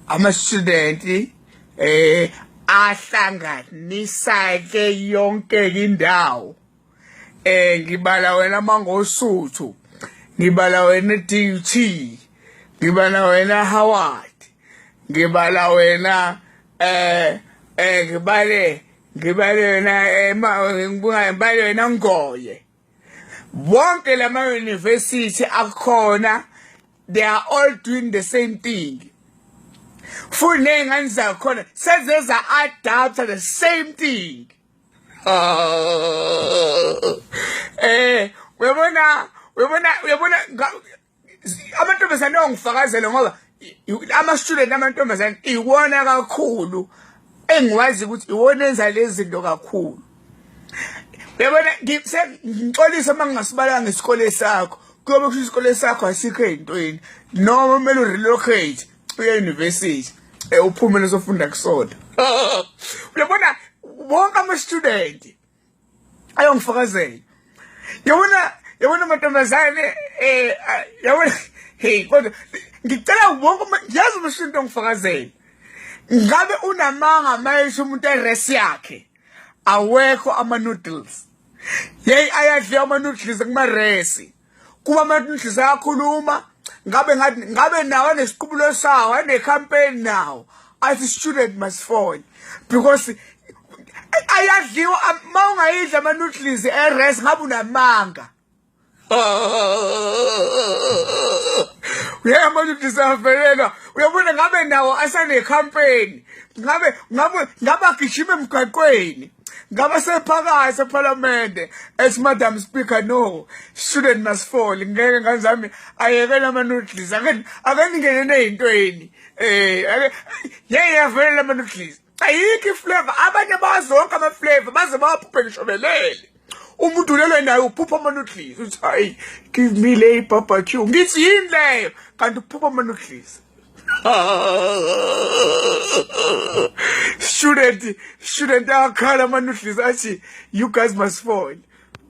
Ama student ahlanganisa ke yonke indawo. Ngibala wena Mangosuthu, ngibala wena DUT, ngibala wena Howard, ngibala wena ngibale ngibale wena ngibale wena Ngoye. Wonke lama university akhona, they are all doing the same thing. Futhi ney'ngane zakhona seze za-adapta the same thing. Uyabona, uyabona, uyabona, amantombazane ongifakazele ngoba ama-student amantombazane iwona kakhulu engiwazi ukuthi iwona enza lezi zinto kakhulu. Uyabona, ngixolisa uma ngingasibalanga isikole sakho, kuyobe kusho isikole sakho asikho ey'ntweni, noma kumele urelocate uye university, uphume usofunda kusona. Uyabona, wonke ama-student ayongifakazela. Yabona, yabona amantombazane, yabona, hey, kodwa ngicela wonke, ngiyazi ama-student ongifakazela. Ngabe unamanga mayesho umuntu eresi yakhe awekho ama-noodles. Yeyi, ayadliwa ama-noodles kumaresi. Kuba ama-noodles ayakhuluma, ngabe ngathi ngabe nawo anesiqubulo sawo, ane-campaign nawo athi student must fall, because ayadliwa. Ma ungayidla ama-noodles eres, ngabe unamanga. Uyaya ama-noodles avelelwa. Uyabona, ngabe nawo asane-campaign, ngabe ngabe ngabe agijima emgwaqweni, ngabe sephakathi ephalamende ethi, "Madam Speaker, no, student must fall." Ngeke, ngane zami, ayekela ama-noodles, ake ningene ney'ntweni. Ake yeye yavelela ama-noodles, ayikho iflavor. Abanye bazi wonke ama-flavor, baze bawaphuphe ngisho belele. Umuntu ulele naye uphupha ama-noodles, uthi, "Hayi, give me le barbecue." Ngithi, "Yini leyo?" Kanti uphupha ama-noodles. Student, student akhala ama-noodles athi, "You guys must fall."